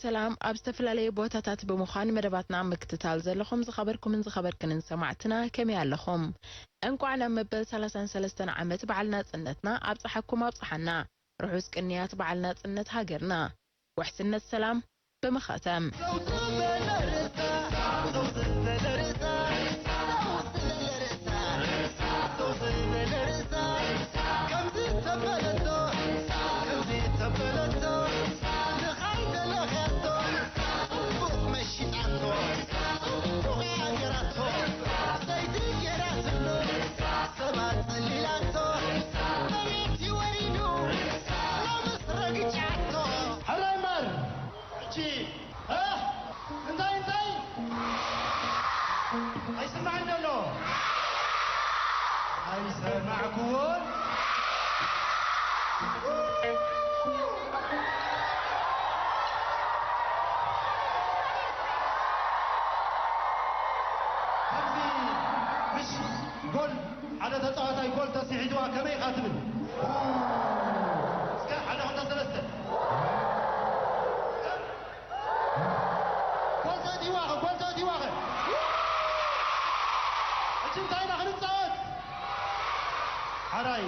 ሰላም፣ ኣብ ዝተፈላለዩ ቦታታት ብምዃን መደባትና ምክትታል ዘለኹም ዝኸበርኩምን ዝኸበርክንን ሰማዕትና ከመይ ኣለኹም? እንቋዕ ናብ መበል ሰላሳን ሰለስተን ዓመት በዓል ናጽነትና ኣብጽሓኩም ኣብጽሓና። ርሑስ ቅንያት በዓል ናጽነት ሃገርና። ውሕስነት ሰላም ብምኸተም። ሕራይ እምበር፣ ሕጂ፣ እ? እንታይ፣ እንታይ? ኣይስማዕን ዘሎ? ኣይሰማዕኩዎን። ከምዚ፣ ምሽ፣ ጎል፣ ሓደ ተጻዋታይ ጎል ተስሒትዋ ከመይ ኢኻ ትብል? እስከ ሓደ፣ ክልተ፣ ሰለስተ። ጎል ተእትይዋኸ፣ ጎል ተእትይዋኸ። ሕጂ እንታይ ኢና ክንጻወት? ሓራይ።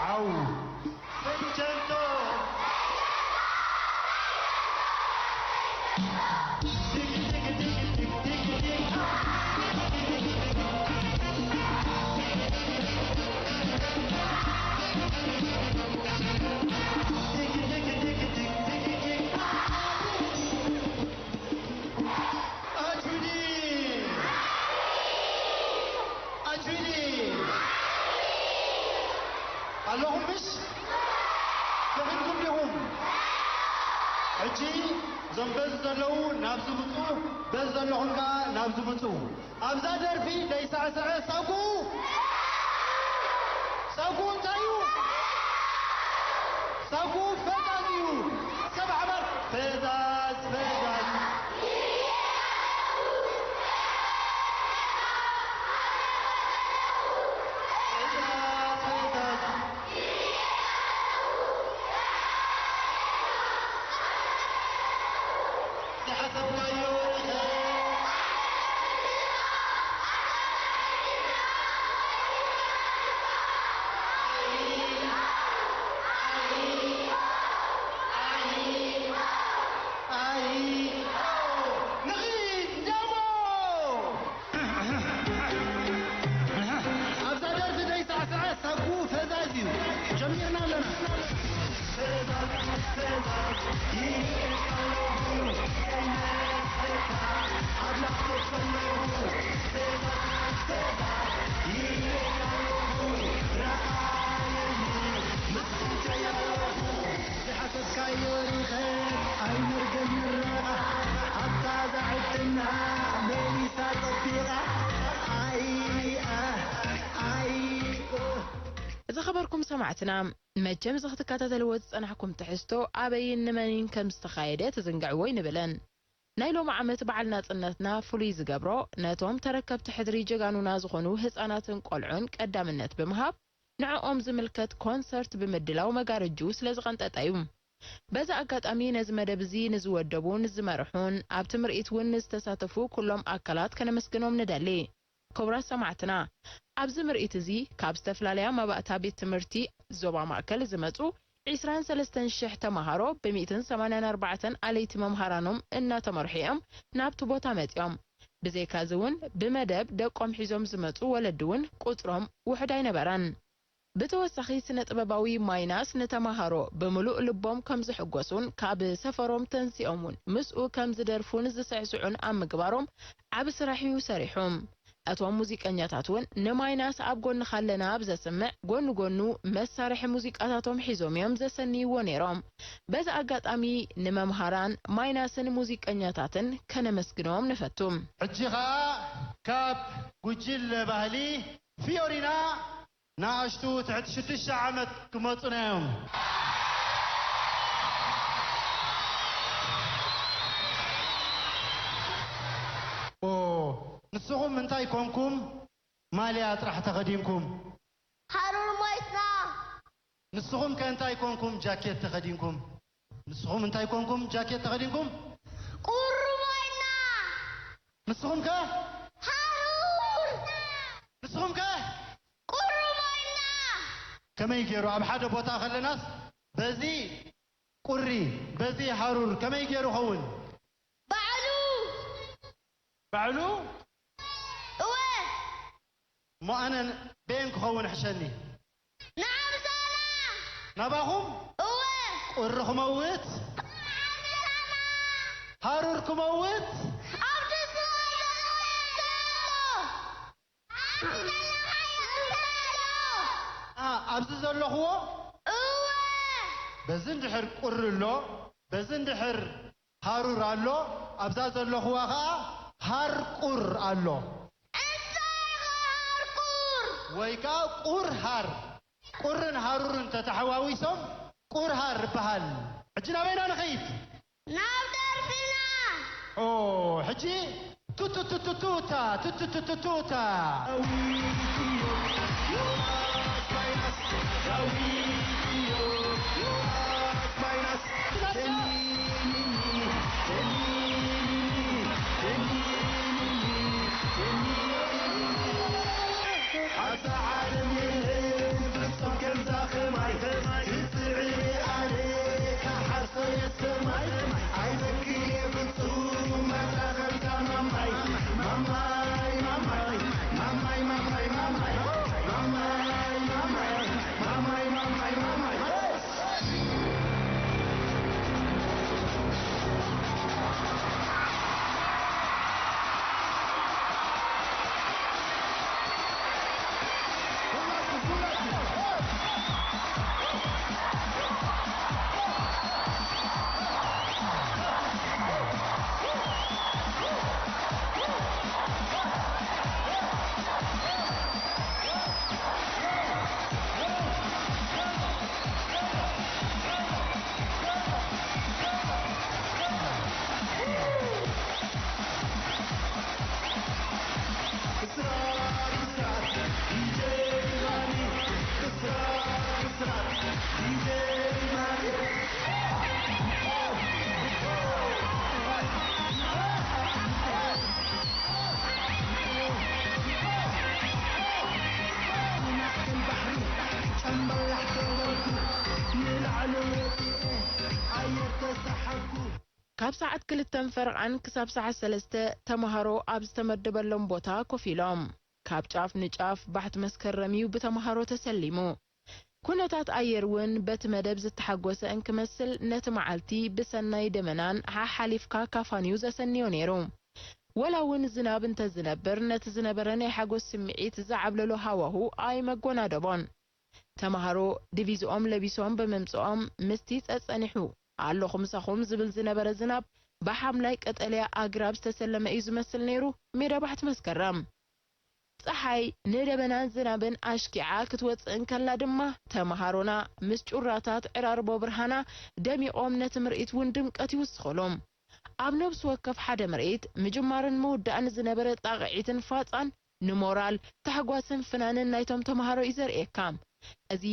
ዓው። ኣጁኒ! ኣጁኒ! ኣለኹም ምሽ? ደኺምኩም ዲኹም? ሕጂ እዞም በዚ ዘለዉ ናብዚ ምጹ፣ በዚ ዘለኹም ከኣ ናብዚ ምጹ። ኣብዛ ደርፊ ደይሳዕስዐ ሳጉ፣ ሳጉ እንታይ እዩ? ሳጉ ፈዛዝ እዩ። እስከ ብሓባር ፈዛዝ፣ ፈዛዝ። ፈዛዝ፣ ፈዛዝ። ዝሓሰብናዮ ርኸብ። ኣይ፣ ንኺድ፣ ዳሞ! ኣብዛ ደርፊ ዘይሳዕስዐ ሳጉ ፈዛዝ እዩ። ጀሚርና ኣለና። ዝሓሰብካዮ ርኸብ ኣይንርገም ንረቓ ኣብታ ዛዕድና መሊሳ ጸቢቓ ኣይ ኣህ ኣይ ኡህ። ዝኸበርኩም ሰማዕትና፣ መቸም እዚ ክትከታተልዎ ዝጸናሕኩም ትሕዝቶ ኣበይን ንመንን ከም ዝተኻየደ ትዝንግዕዎ ኣይንብልን። ናይ ሎሚ ዓመት በዓል ናጽነትና ፍሉይ ዝገብሮ፣ ነቶም ተረከብቲ ሕድሪ ጀጋኑና ዝኾኑ ህጻናትን ቆልዑን ቀዳምነት ብምሃብ፣ ንዕኦም ዝምልከት ኮንሰርት ብምድላው መጋረጅኡ ስለ ዝቐንጠጠ እዩ። በዚ ኣጋጣሚ ነዚ መደብ እዚ ንዝወደቡን ዝመርሑን ኣብቲ ምርኢት እውን ንዝተሳተፉ ኩሎም ኣካላት ከነመስግኖም ንደሊ። ክቡራት ሰማዕትና፣ ኣብዚ ምርኢት እዚ ካብ ዝተፈላለያ መባእታ ቤት ትምህርቲ ዞባ ማእከል ዝመጹ ዒስራን ሰለስተን ሽሕ ተማሃሮ ብሚእትን ሰማንያን ኣርባዕተን ኣለይቲ መምሃራኖም እናተመርሑ እዮም ናብቲ ቦታ መጺኦም። ብዘይካዚ እውን ብመደብ ደቆም ሒዞም ዝመጹ ወለዲ እውን ቁጽሮም ውሑድ ኣይነበረን። ብተወሳኺ ስነ ጥበባዊ ማይናስ ንተማሃሮ ብምሉእ ልቦም ከም ዝሕጎሱን ካብ ሰፈሮም ተንሲኦም እውን ምስኡ ከም ዝደርፉን ዝስዕስዑን ኣብ ምግባሮም ዓቢ ስራሕ እዩ ሰሪሑ። እቶም ሙዚቀኛታት እውን ንማይናስ ኣብ ጎንኻ ኣለና ኣብ ዘስምዕ፣ ጎኒ ጎኑ መሳርሒ ሙዚቃታቶም ሒዞም እዮም ዘሰንይዎ ነይሮም። በዚ ኣጋጣሚ ንመምሃራን ማይናስን ሙዚቀኛታትን ከነመስግኖም ንፈቱ። ሕጂ ኸኣ ካብ ጉጅለ ባህሊ ፊዮሪና ንኣሽቱ ትሕቲ ሽዱሽተ ዓመት ክመጹና እዮም። ኦ፣ ንስኹም እንታይ ኮንኩም ማልያ ጥራሕ ተኸዲንኩም? ሃሩር ሞይትና። ንስኹም ከ እንታይ ኮንኩም ጃኬት ተኸዲንኩም? ንስኹም እንታይ ኮንኩም ጃኬት ተኸዲንኩም? ቁሪ ሞይትና። ንስኹም ከ? ሃሩር። ንስኹም ከ? ቁሪ ሞይትና። ከመይ ገይሩ ኣብ ሓደ ቦታ ከለናስ በዚ ቁሪ፣ በዚ ሃሩር ከመይ ገይሩ ኸውን? ባዕሉ። ባዕሉ? እወ። እሞ ኣነ በየን ክኸውን ሕሸኒ? ንዓምሳና። ናባኹም? እወ። ቁሪ ክመውት? ንዓምሳና። ሃሩር ክመውት? ኣብ ድስቲ ወይ ዘሎ። ኣ፣ ኣብዚ ዘለኽዎ? እወ። በዚ እንድሕር ቁሪ ኣሎ፣ በዚ እንድሕር ሃሩር ኣሎ፣ ኣብዛ ዘለኽዋ ኸኣ ሃርቁር ኣሎ። እንታይ ኢኻ ሃርቁር? ወይ ከኣ ቁር ሃር። ቁርን ሃሩርን ተተሓዋዊሶም ቁር ሃር ይበሃል። ሕጂ ናበይና ንኸይድ? ናብ ደርፍና። ኦ፣ ሕጂ ቱቱቱቱቱታ፣ ቱቱቱቱቱታ። ካብ ሰዓት ክልተን ፈረቓን ክሳብ ሰዓት ሰለስተ ተማሃሮ ኣብ ዝተመደበሎም ቦታ ኮፍ ኢሎም። ካብ ጫፍ ንጫፍ ባሕቲ መስከረም እዩ ብተማሃሮ ተሰሊሙ። ኩነታት ኣየር እውን በቲ መደብ ዝተሓጎሰ እንክመስል፣ ነቲ መዓልቲ ብሰናይ ደመናን ሓሓሊፍካ ካፋን እዩ ዘሰንዮ ነይሩ። ወላ እውን ዝናብ እንተዝነብር፣ ነቲ ዝነበረ ናይ ሓጎስ ስምዒት ዝዓብለሎ ሃዋሁ ኣይመጎናደቦን። ተማሃሮ ዲቪዝኦም ለቢሶም ብምምጽኦም፣ ምስቲ ጸጸኒሑ ኣለኹ ምሳኹም ዝብል ዝነበረ ዝናብ፣ ብሓምላይ ቀጠልያ ኣግራብ ዝተሰለመ እዩ ዝመስል ነይሩ ሜዳ ባሕቲ መስከረም። ጸሓይ ንደበናን ዝናብን ኣሽኪዓ ክትወጽእ እንከላ ድማ፣ ተማሃሮና ምስ ጩራታት ዕራርቦ ብርሃና ደሚቖም ነቲ ምርኢት እውን ድምቀት ይውስኹሉ። ኣብ ነብሲ ወከፍ ሓደ ምርኢት፣ ምጅማርን ምውዳእን ዝነበረ ጣቕዒትን ፋጻን፣ ንሞራል፣ ታሕጓስን ፍናንን ናይቶም ተማሃሮ እዩ ዘርእየካ። እዚ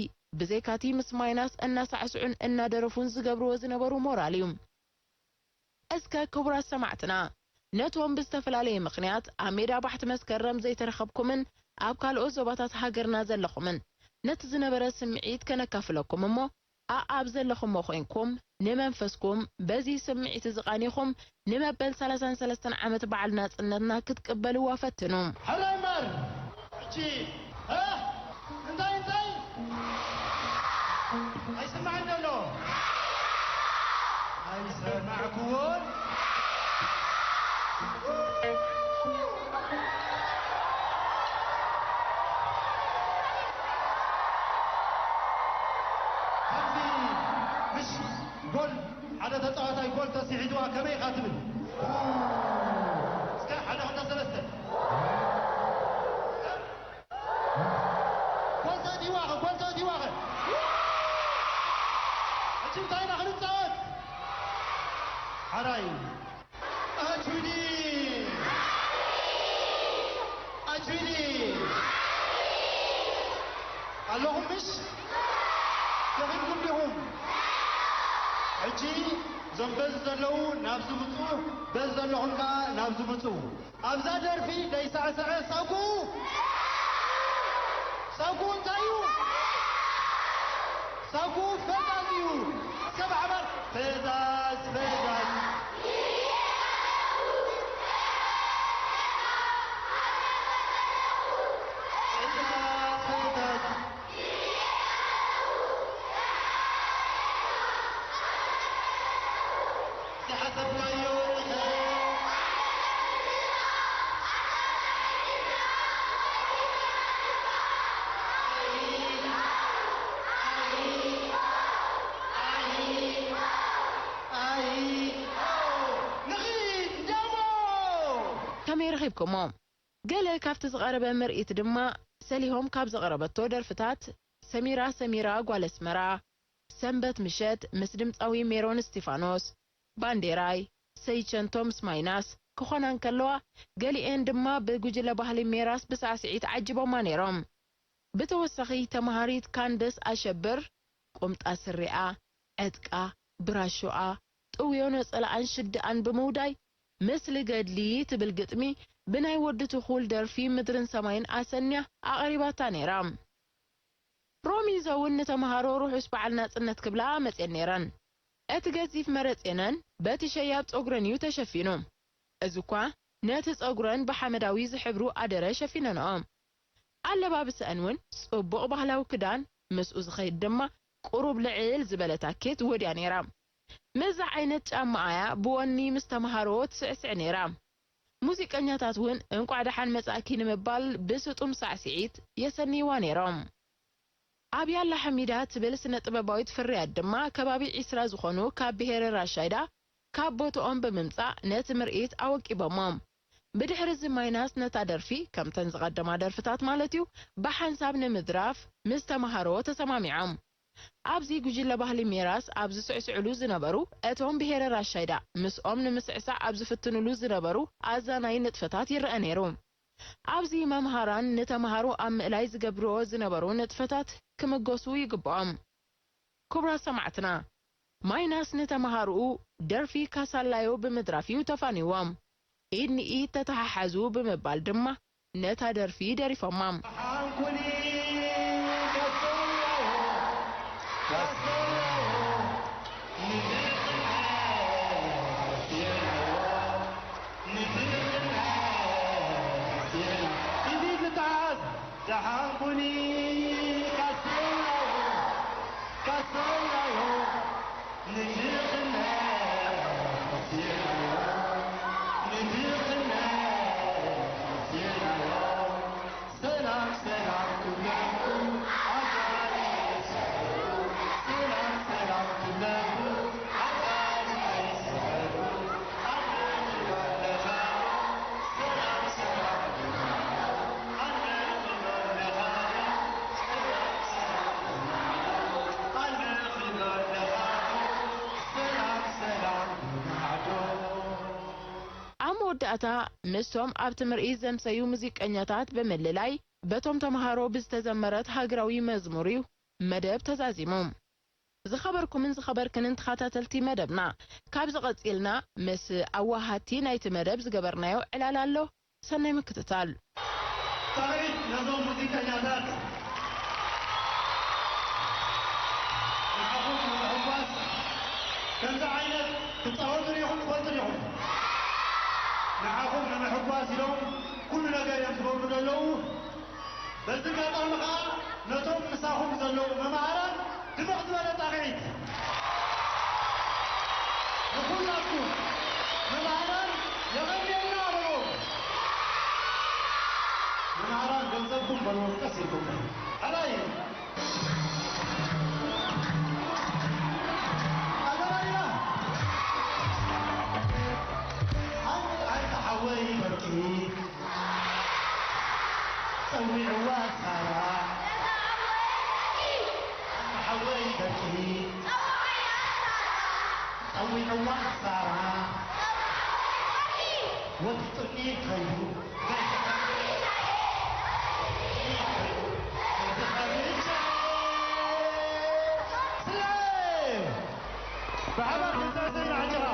ብዘይካቲ ምስ ማይናስ እናሳዕስዑን እናደረፉን ዝገብርዎ ዝነበሩ ሞራል እዩ። እስከ ክቡራት ሰማዕትና፣ ነቶም ብዝተፈላለየ ምኽንያት ኣብ ሜዳ ባሕቲ መስከረም ዘይተረኸብኩምን ኣብ ካልኦት ዞባታት ሃገርና ዘለኹምን፣ ነቲ ዝነበረ ስምዒት ከነካፍለኩም እሞ፣ ኣኣብ ዘለኹሞ ኮይንኩም ንመንፈስኩም በዚ ስምዒት እዚ ቃኒኹም ንመበል ሰላሳን ሰለስተን ዓመት በዓል ናጽነትና ክትቅበልዋ ፈትኑ። ሕራይ እምበር! ሕጂ፣ እ? እንታይ፣ እንታይ? ኣይስማዕን ዘሎ። ኣይሰማዕኩዎን። ጎል፣ ሓደ ተጻዋታይ ጎል ተስሒትዋ ከመይ ኢኻ ትብል? እስከ ሓደ ክልተ ሰለስተ። ጎል ተእትይዋ ኸ፣ ጎል ተእትይዋ ኸ። ሕጂ እንታይ ኢና ክንጻወት? ሓራይ። ኣችዲ! ኣችዲ! ኣለኹም ምሽ? ከፊልኩም ዲኹም? ሕጂ እዞም በዚ ዘለዉ ናብዚ ምጹ፣ በዚ ዘለኹም ከኣ ናብዚ ምጹ። ኣብዛ ደርፊ ደይሳዕስዐ ሳጉ! ሳጉ እንታይ እዩ? ሳጉ ፈዛዝ እዩ። እስከ ብሓባር ፈዛዝ፣ ፈዛዝ። ፈዛዝ፣ ፈዛዝ። ዝሓሰብናዮ ንኸ ኣይ፣ ኣይ፣ ኣይ፣ ንኺድ ዳሞ! ከመይ ረኺብኩሞ? ገለ ካብቲ ዝቐረበ ምርኢት ድማ ሰሊሆም ካብ ዘቕረበቶ ደርፍታት፣ ሰሚራ ሰሚራ ጓል ኣስመራ፣ ሰንበት ምሸት ምስ ድምጻዊ ሜሮን እስቲፋኖስ፣ ባንዴራይ፣ ሰይቸንቶ ምስ ማይናስ ክኾና እንከለዋ፣ ገሊኤን ድማ ብጉጅለ ባህሊ ሜራስ ብሳዕስዒት ዓጂቦማ ነይሮም። ብተወሳኺ ተመሃሪት ካንደስ ኣሸብር፣ ቁምጣ ስሪኣ፣ ዕጥቃ፣ ብራሾኣ፣ ጥውዮ ነጸላኣን ሽድኣን ብምውዳይ፣ ምስሊ ገድሊ ትብል ግጥሚ ብናይ ወዲ ትኹል ደርፊ ምድርን ሰማይን ኣሰንያ ኣቕሪባታ ነይራ። ሮሚ ዘውን ንተምሃሮ ርሑስ በዓል ናጽነት ክብላ መጽየን ነይረን። እቲ ገዚፍ መረጼነን በቲ ሸያብ ጸጉረን እዩ ተሸፊኑ። እዚ እኳ ነቲ ጸጉረን ብሓመዳዊ ዝሕብሩ ኣደረ ሸፊነንኦ። ኣለባብሰአን እውን ጽቡቕ ባህላዊ ክዳን፣ ምስኡ ዝኸይድ ድማ ቁሩብ ልዕል ዝበለ ታኬት ወድያ ነይራ። ምስዛ ዓይነት ጫማኣያ ብወኒ ምስ ተምሃሮ ትስዕስዕ ነይራ። ሙዚቀኛታት እውን እንቋዕ ደሓን መጻእኪ ንምባል ብስጡም ሳዕስዒት የሰንይዋ ነይሮም። ኣብ ያላ ሓሚዳ ትብል ስነ ጥበባዊት ፍርያት ድማ ከባቢ ዒስራ ዝኾኑ ካብ ብሄረ ራሻይዳ ካብ ቦትኦም ብምምጻእ ነቲ ምርኢት ኣወቂቦሞ። ብድሕሪ እዚ ማይናስ ነታ ደርፊ፣ ከምተን ዝቐደማ ደርፍታት ማለት እዩ፣ ብሓንሳብ ንምድራፍ ምስ ተምሃሮ ተሰማሚዖም። ኣብዚ ጉጅለ ባህሊ ሜራስ ኣብ ዝስዕስዕሉ ዝነበሩ፣ እቶም ብሄረ ራሻይዳ ምስኦም ንምስዕሳዕ ኣብ ዝፍትንሉ ዝነበሩ ኣዛናይ ንጥፈታት ይረአ ነይሩ። ኣብዚ መምሃራን ንተምሃሮ ኣብ ምእላይ ዝገብርዎ ዝነበሩ ንጥፈታት ክምጎሱ ይግብኦም። ክቡራት ሰማዕትና፣ ማይናስ ንተምሃርኡ ደርፊ ካሳላዮ ብምድራፍ እዩ ተፋንይዎም። ኢድ ንኢድ ተተሓሓዙ ብምባል ድማ ነታ ደርፊ ደሪፎማ። ሓንኩኒ ካሳላዮ፣ ካሳላዮ፣ ንድሕነት የናዮ፣ ንድሕነት የናዮ። ኢድ ንተሓዝ፣ ደሓን ኩኒ ካሰላዮ፣ ካሰላዮ፣ ንድኽነት ዜናዮ፣ ንድኽነት ዜናዮ። ሰላም ሰላም ክብለኩም ኣጋሪ ሰላም ሰላም ክብለኩም ኣጋሪ ሰላም ኣብ መወዳእታ፣ ምስቶም ኣብቲ ምርኢት ዘምሰዩ ሙዚቀኛታት ብምልላይ፣ በቶም ተምሃሮ ብዝተዘመረት ሃገራዊ መዝሙር እዩ መደብ ተዛዚሙ። ዝኸበርኩምን ዝኸበርክንን ተኸታተልቲ መደብና፣ ካብዚ ቀጺልና ምስ ኣዋሃድቲ ናይቲ መደብ ዝገበርናዮ ዕላል ኣሎ። ሰናይ ምክትታል። ጻውዒት ነዞም ሙዚቀኛታት። ንዓኹም ንምሕጓስ ከምዚ ዓይነት ክጻወቱ ዲኹም ትፈልጡ ዲኹም? ንዓኹም ንምሕጓስ ኢሎም ኩሉ ነገር እዮም ዝገብሩ ዘለዉ። በዚ ኣጋጣሚ ኸኣ ነቶም ምሳኹም ዘለዉ መማህራን ድምቕ ዝበለ ጣቕዒት ንኹላትኩም መማህራን የቐንየልና በልዎም። መማህራን ገንዘብኩም በልዎም ቀስ ኢልኩም። ኣላይ ኣዊዕዋ ሳራ ወዲ ጥልኢ ከይዱ ብሓባር ክንሳሰና ዕጅኻ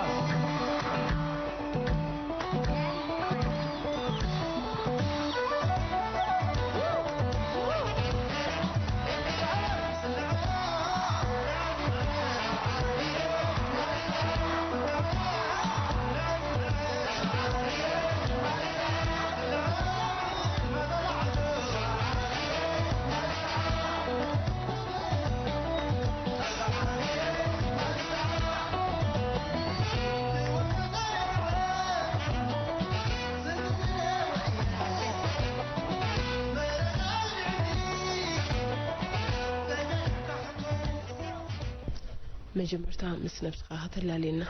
መጀመርታ ምስ ነብስኻ ከተላልየና።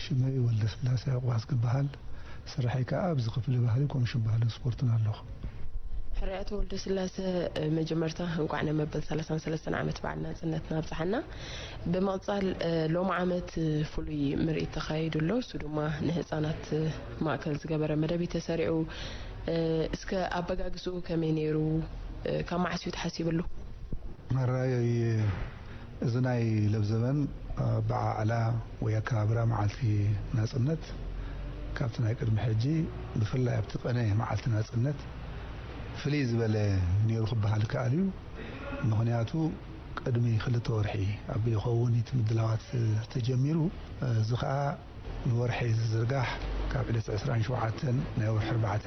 ሽመይ ወልደስላሴ ኣቑባስ ክበሃል። ስርሐይ ከኣ ኣብዚ ክፍሊ ባህሊ ኮሚሽን ባህልን ስፖርትን ኣለኹ። ሕራይ ኣቶ ወልደስላሰ፣ መጀመርታ እንቋዕ ንመበል ሰላሳን ሰለስተን ዓመት በዓል ናጽነትና ኣብጽሓና። ብምቕጻል ሎሚ ዓመት ፍሉይ ምርኢት ተኻይዱ ኣሎ። እሱ ድማ ንህጻናት ማእከል ዝገበረ መደብ እዩ ተሰሪዑ። እስከ ኣበጋግስኡ ከመይ ነይሩ? ካብ መዓስ እዩ ተሓሲብሉ? ሕራይ እዚ ናይ ለብዘበን ኣበዓዕላ ወይ ኣከባብራ መዓልቲ ናጽነት ካብቲ ናይ ቅድሚ ሕጂ ብፍላይ ኣብቲ ቅነ መዓልቲ ናጽነት ፍልይ ዝበለ ነይሩ ክበሃል ይከኣል እዩ። ምኽንያቱ ቅድሚ ክልተ ወርሒ ኣቢሉ ይኸውን እቲ ምድላዋት ተጀሚሩ። እዚ ኸኣ ንወርሒ ዝዝርጋሕ ካብ ዕለት ዕስራን ሸውዓተን ናይ ወርሒ ኣርባዕተ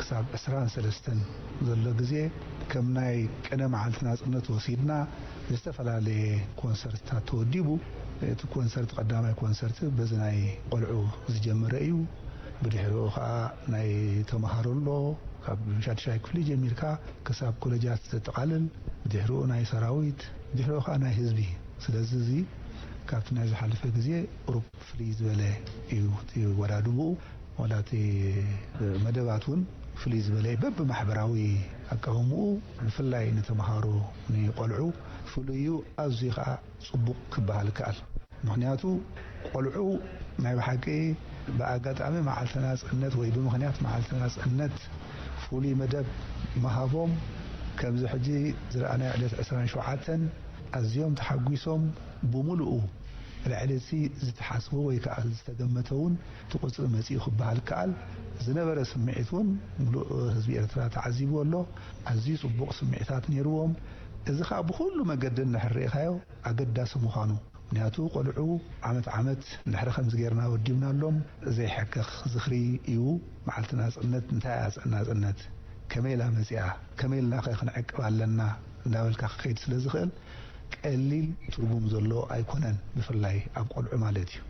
ክሳብ ዕስራን ሰለስተን ዘሎ ግዜ ከም ናይ ቅነ መዓልቲ ናጽነት ወሲድና ዝተፈላለየ ኮንሰርትታት ተወዲቡ። እቲ ኮንሰርት ቀዳማይ ኮንሰርት በዚ ናይ ቆልዑ ዝጀመረ እዩ። ብድሕሪኡ ኸኣ ናይ ተምሃሮ ኣሎ ካብ ሻድሻይ ክፍሊ ጀሚርካ ክሳብ ኮለጃት ዘጠቓልል ብድሕሪኡ ናይ ሰራዊት ብድሕሪኡ ኸኣ ናይ ህዝቢ። ስለዚ እዚ ካብቲ ናይ ዝሓለፈ ግዜ ቁሩብ ፍልይ ዝበለ እዩ እቲ ወዳድብኡ። ዋላ እቲ መደባት እውን ፍልይ ዝበለ እዩ። በብማሕበራዊ ኣቃውምኡ ብፍላይ ንተምሃሮ ንቆልዑ ፍሉይ እዩ። ኣዝዩ ከዓ ጽቡቕ ክበሃል ይከኣል። ምኽንያቱ ቆልዑ ናይ ብሓቂ ብኣጋጣሚ መዓልቲ ናጽነት ወይ ብምኽንያት መዓልቲ ናጽነት ፍሉይ መደብ ምሃቦም ከምዚ ሕጂ ዝረኣናዮ ዕለት ዕስራን ሸውዓተን ኣዝዮም ተሓጒሶም ብምሉኡ ልዕሊ እቲ ዝተሓስቦ ወይ ከዓ ዝተገመተ እውን እቲ ቁፅሪ መፂኡ ክበሃል ይከኣል። ዝነበረ ስምዒት እውን ምሉእ ህዝቢ ኤርትራ ተዓዚብዎ ኣሎ። ኣዝዩ ፅቡቕ ስምዒታት ነይርዎም። እዚ ከዓ ብኩሉ መገዲ እንድሕር ርኢኻዮ ኣገዳሲ ምዃኑ ምኽንያቱ ቆልዑ ዓመት ዓመት እንድሕሪ ከምዚ ጌርና ወዲብናሎም ዘይሕከኽ ዝኽሪ እዩ። መዓልቲ ናጽነት እንታይ እያ ናጽነት? ከመይ ኢላ መጺኣ? ከመይ ኢልናኸ ክንዕቅባ ኣለና? እንዳበልካ ክኸይድ ስለ ዝኽእል ቀሊል ትርጉም ዘሎ ኣይኮነን፣ ብፍላይ ኣብ ቆልዑ ማለት እዩ።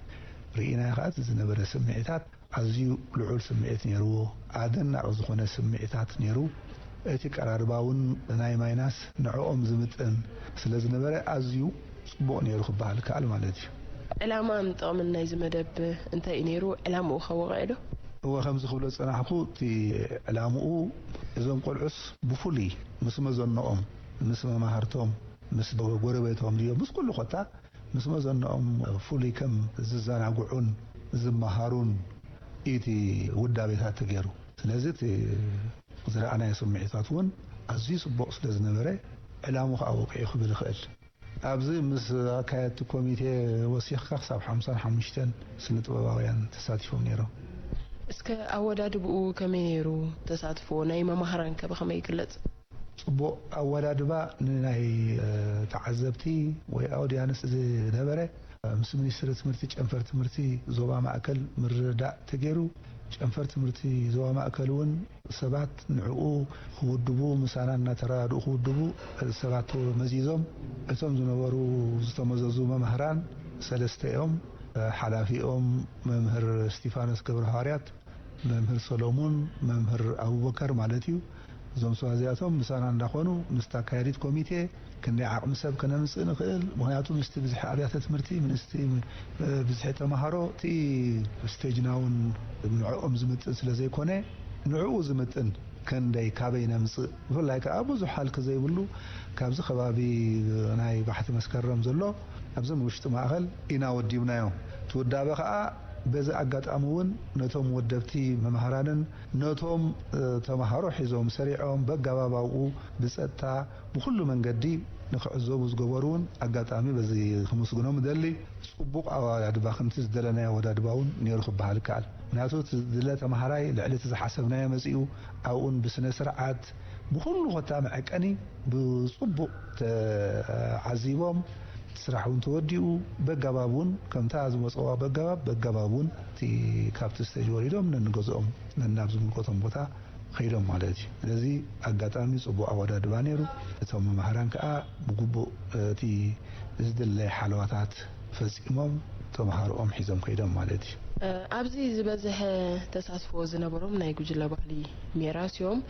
ርኢናዮ ከኣ እቲ ዝነበረ ስምዒታት ኣዝዩ ልዑል ስምዒት ነይርዎ። ኣደናቒ ዝኾነ ስምዒታት ነይሩ። እቲ ቀራርባ እውን ናይ ማይናስ ንዕኦም ዝምጥን ስለ ዝነበረ ኣዝዩ ጽቡቕ ነይሩ ክበሃል ይከኣል ማለት እዩ። ዕላማን ጥቕምን ናይዚ መደብ እንታይ እዩ ነይሩ? ዕላምኡ ከ ወቒዑ ዶ? እወ ከምዚ ክብሎ ዝጸናሕኩ እቲ ዕላምኡ እዞም ቆልዑስ ብፍሉይ ምስ መዘንኦም ምስ መማህርቶም ምስ ጎረቤቶም ድዮም ምስ ኩሉ ኮታ ምስ መዘንኦም ፍሉይ ከም ዝዘናግዑን ዝመሃሩን እቲ ውዳቤታት ተገይሩ። ስለዚ እቲ ዝረኣናዮ ስምዒታት እውን ኣዝዩ ጽቡቕ ስለ ዝነበረ ዕላሙ ከኣ ወቂዑ ክብል ይኽእል። ኣብዚ ምስ ኣካየድቲ ኮሚቴ ወሲኽካ ክሳብ ሓምሳን ሓሙሽተን ስነ ጥበባውያን ተሳቲፎም ነይሮም። እስከ ኣወዳድብኡ ከመይ ነይሩ? ተሳትፎ ናይ መማህራን ከ ብኸመይ ይግለጽ? ጽቡቕ ኣወዳድባ ንናይ ተዓዘብቲ ወይ ኣውድያንስ ዝነበረ ምስ ሚኒስትሪ ትምህርቲ ጨንፈር ትምህርቲ ዞባ ማእከል ምርድዳእ ተገይሩ። ጨንፈር ትምህርቲ ዞባ ማእከል እውን ሰባት ንዕኡ ክውድቡ ምሳና እናተረዳድኡ ክውድቡ ሰባት ተመዚዞም። እቶም ዝነበሩ ዝተመዘዙ መማህራን ሰለስተ እዮም። ሓላፊኦም መምህር እስቲፋኖስ ገብረሃዋርያት፣ መምህር ሰሎሙን መምህር ኣቡበከር ማለት እዩ። እዞም ሰባት እዚኣቶም ምሳና እንዳኾኑ ምስታ ኣካያዲት ኮሚቴ ክንደይ ዓቕሚ ሰብ ከነምጽእ ንኽእል፣ ምኽንያቱ ምስቲ ብዝሒ ኣብያተ ትምህርቲ፣ ምስቲ ብዝሒ ተምሃሮ እቲ ስቴጅና እውን ንዕኦም ዝምጥን ስለ ዘይኮነ ንዕኡ ዝምጥን ክንደይ ካበይ ነምጽእ፣ ብፍላይ ከኣ ብዙሕ ሃልኪ ዘይብሉ ካብዚ ከባቢ ናይ ባሕቲ መስከረም ዘሎ ኣብዚ ንውሽጢ ማእኸል ኢና ወዲብናዮ። እቲ ውዳበ ከኣ በዚ ኣጋጣሚ እውን ነቶም ወደብቲ መምሃራንን ነቶም ተምሃሮ ሒዞም ሰሪዖም በጋባብ ኣብኡ ብጸጥታ ብኹሉ መንገዲ ንኽዕዘቡ ዝገበሩ እውን ኣጋጣሚ በዚ ክምስግኖም እደሊ። ጽቡቕ ኣወዳድባ ከምቲ ዝደለናዮ ኣወዳድባ እውን ነይሩ ክበሃል ይከኣል። ምክንያቱ እቲ ዝድለ ተምሃራይ ልዕሊ እቲ ዝሓሰብናዮ መጺኡ ኣብኡን ብስነ ስርዓት ብኹሉ ኮታ መዐቀኒ ብጽቡቕ ተዓዚቦም እቲ ስራሕ እውን ተወዲኡ በጋባብ እውን ከምታ ዝመጸዋ በጋባብ በጋባብ እውን እቲ ካብቲ ስቴጅ ወሪዶም ነንገዝኦም ነናብ ዝምልከቶም ቦታ ከይዶም ማለት እዩ። ስለዚ ኣጋጣሚ ጽቡቕ ኣወዳድባ ነይሩ። እቶም መማህራን ከኣ ብግቡእ እቲ ዝድለ ሓለዋታት ፈጺሞም ተምሃሮኦም ሒዞም ከይዶም ማለት እዩ። ኣብዚ ዝበዝሐ ተሳትፎ ዝነበሮም ናይ ጉጅለ ባህሊ ሜራስ እዮም።